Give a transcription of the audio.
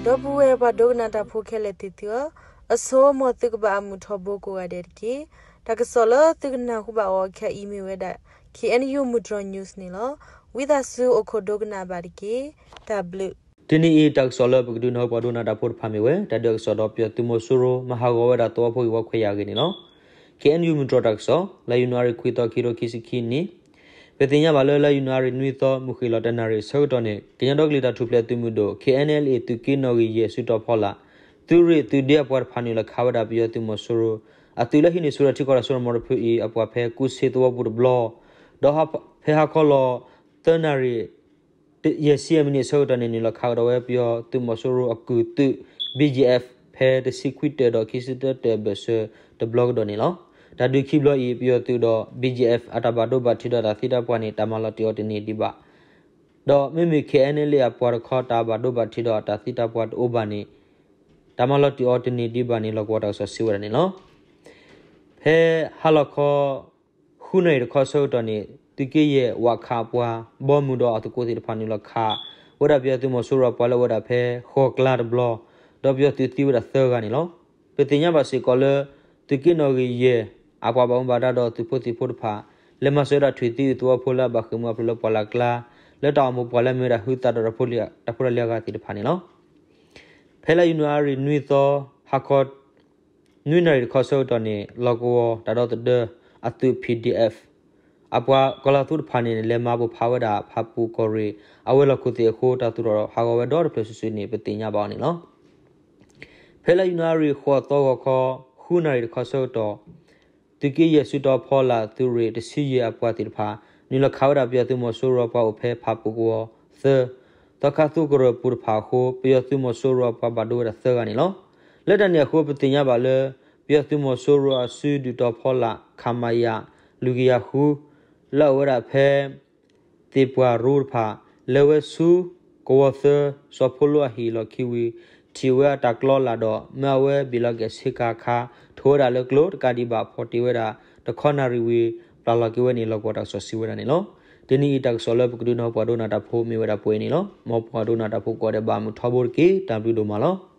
ဒီပုၢ်ဝဲၢ်ပှၤဒိကနၣ်တၢ်ဖိခဲလၢာ်သ့ၣ်သုဧၢ, အဆိ မ်သုကဘၣ်အမုာ်ထီဘိကိးဂၤဒဲးတက့ၢ်. တၢ်ကစီၣ်လၢသုကနၢ်ဟူဘၣ်အီၤခဲအံၤမ့ၢ်ဝဲဒၣ် K N U မုၢ်တြီၤ news န့ၣ်လီၤ. ဝံသးစူၤအိၣ်ခိးဒိကနၣ်ဘၣ်တက့ၢ်. တၢ်ဘျုး တနံၤအံၤတၢ်ကစီၣ်လၢပကဒုးနၢ်ဟူပှၤဒိကနၣ်တၢ်ဖိတဖၣ်မ့ၢ်ဝဲ တၢ်ဒုးအကစီၣ်ဒီး ပယီၤသုးမီၤစိရိၤ မၤဟးဂီၤဝဲဒၣ်သဝီဖိဂ့ၢ်ဝီခွဲးယာ်အဂ့ၢ်န့ၣ်လီၤ. K N U မုၢ်တြီၤတၢ်ကစီၣ် လါယနူၤအါရံၤခွံသီ ခံကထိခံဆံခံနံၣ် ပသ့ၣ်ညါဘၣ်လၢ လါယနူၤအါရံၤနွံသီ မုၢ်ဃ့ၢ်လီၤတနၣ်ရံၣ်အဆၢကတီၢ်န့ၣ် ကညီဒီကလုာ်တၢ်ထူၣ်ဖျဲးသုးမုၢ်ဒိၣ် K N L A သုးက့နီၣ်ဂံၢ်ယဲၢ်စုတီၤဖီလာ် သုးရ့ၣ်သုးဒ့အပှၤတဖၣ်နုာ်လီၤခးဝဲဒၣ်ပယီၤသုးမီၤစိရိၤ အသုးလၢဟံးန့ၢ်ဆူၣ်ထံကီၢ်တၢ်စိတၢ်ကမီၤတဖုအံၤ အပှၤဖဲကူၣ်စ့သဝီပူၤတဘျီ ဒီးဖဲဟါခီလီၤ သၢနၣ်ရံၣ် ယဲၢ်ဆံမံးနံးအဆၢကတီၢ်န့ၣ် နုာ်လီၤခးကဒီးဝဲပယီၤသုးမီၤစိရိၤအကုၢ်သုး B G F ဖဲတဆံခွံတၢၢ်ဒီးခံဆံတၢတၢၢ် ဘၢၣ်စၢၤတဘျီကဒီးန့ၣ်လီၤ. တၢ်ဒုးခံဘျီအံၤ ပယီၤသုးဒီး B G F အတၢ်ဘၣ်ဒိဘၣ်ထံးဒီးတၢ်သံတၢ်ပှၢ်န့ၣ် တၢ်မၤလီၤတံၢ်အီၤတန့ၢ်ဒံးဘၣ် ဒီးမ့မ့ၢ် K N L A အပှၤတခီတၢ်ဘၣ်ဒိဘၣ်ထံးဒီးတၢ်သံတၢ်ပှၢ်တအိၣ်ဘၣ်န့ၣ် တၢ်မၤလီၤတံၢ်အီၤတန့ၢ်ဒံးဘၣ်န့ၣ် လီၢ်ကဝီၤတၢ်ကစီၣ်စံးဝဲဒၣ်န့ၣ်လီၤ. ဖဲဟါလီၤခီ ဃုနၣ်ရံၣ်တခီအဆၢကတီၢ်န့ၣ် သုးက့ယဲၢ် ဝးခးအပှၤ ဘီမုၢ်ဒီးအသကိးသ့ၣ်တဖၣ်နုာ်လီၤခး ဝဲဒၣ်ပယီၤသုးမီၤစိရိၤအပှၤလၢအအိၣ်ဝဲဒၣ်ဖဲ ဃီၤကျါတဘျီ ဒီးပယီၤသုးသံဝဲဒၣ်သၢဂၤန့ၣ်လီၤ. ပသ့ၣ်ညါဘၣ်စ့ၢ်ကီးလၢ သုးက့နီၣ်ဂံၢ်ယဲၢ် အပှၤဘၣ်မူဘၣ်ဒါဒီးသုးဖိသံၣ်ဖိတဖၣ် လဲၤမၤစၢၤဝဲဒၣ်ထွံၣ်သံအုးသဝီဖိလၢအဘၣ်ဃ့ၢ်မှံဟးဖျိးလၢပှၢ်လၢ်ကျါ လၢတၢ်အိၣ်မူပှၤလၢအမ့ၢ်ဝဲဒၣ်ဟုသးဒီးတၢ်ဖိတၢ်လံၤအဂၤသ့ၣ်တဖၣ်န့ၣ်လီၤ. ဖဲလါယနူၤအါရံၤနွံသီ ဟါခီ နွံနၣ်ရံၣ်တခီအဆၢကတီၢ်န့ၣ် လီၢ်ကဝီၤတၢ်ဒီသဒၢအသုး P D F အပှၤကီၤလၤသူတဖၣ်န့ၣ် လဲၤမၤပိၢ်ဖးဝဲဒၣ်ဖၣ်ပူၣ်ကီၢ်ရ့ၣ် အဝဲၤလီၢ်ခိၣ်သ့ၣ်အဃိ တၢ်သူၣ်ထီၣ်ဟးဂီၤဝဲဒီတဖျၢၣ်စုာ်စုာ်န့ၣ် ပသ့ၣ်ညါဘၣ်အီၤန့ၣ်လီၤ. ဖဲလါယနူၤအါရံၤဃိးသီဂီၤခီ ဃုနၣ်ရံၣ်တခီအဆၢကတီၢ် သုးက့ယဲၢ်စုတီၤဖီလာ်သုးရ့ၣ်တဆံယဲၢ်အပှၤသ့ၣ်တဖၣ် နုာ်လီၤခးဝဲဒၣ်ပယီၤသုးမီၤစိရိၤအပှၤအိၣ်ဖဲဖၣ်ပူၣ်ကဝီၤသၢ သီခါသူကရၢၢ်ပူၤတဖၣ်အဃိ ပယီၤသုးမီၤစိရိၤအပှၤဘၣ်ဒိဝဲဒၣ်သၢဂၤန့ၣ်လီၤ. လၢတၢ်န့ၣ်အဃိ ပသ့ၣ်ညါဘၣ်လၢ ပယီၤသုးမီၤစိရိၤအစုဒုၣ်တီၤဖီလာ် ခမရ လွံၢ်ကယၤဃု လၢအအိၣ်ဝဲဒၣ်ဖဲ သ့ၣ်ပှၢ်ရူတဖၣ် လဲၤဝဲဆူ ကဝီၤသၢ စီၤဖိလိအဟံၣ်လီၢ်ခံဝံၤ ထံၣ်ဝဲအတၢ်ကျီလၢ်ဒီး မၢအဝဲဘ့ၣ်လီၤက့ၤအဆ့ကၤခါ ထိးဝဲဒၣ်လၢကျိတကးဒံးဘၣ် ဖီၣ်တ့ၢ်ဝဲဒၣ် တခီနၣ်ရံၣ်ဝံၤ ပျၢ်လီၤက့ၤဝဲန့ၣ် လီၢ်ကဝီၤတၢ်ကစီၣ်စံးဝဲဒၣ်န့ၣ်လီၤ. တနံၤအံၤတၢ်ကစီၣ်လၢပကဒုးနၢ်ဟူပှၤဒိကနၣ်တၢ်ဖိမ့ၢ်ဝဲဒၣ်ပှဲၤအံၤန့ၣ်လီၤ. မ်ပှၤဒိကနၣ်တၢ်ဖိကိးဂၤဒဲးဘၣ်မုာ်ထီဘိတက့ၢ်. တၢ်ဘျုးဒိၣ်မးလီၤ.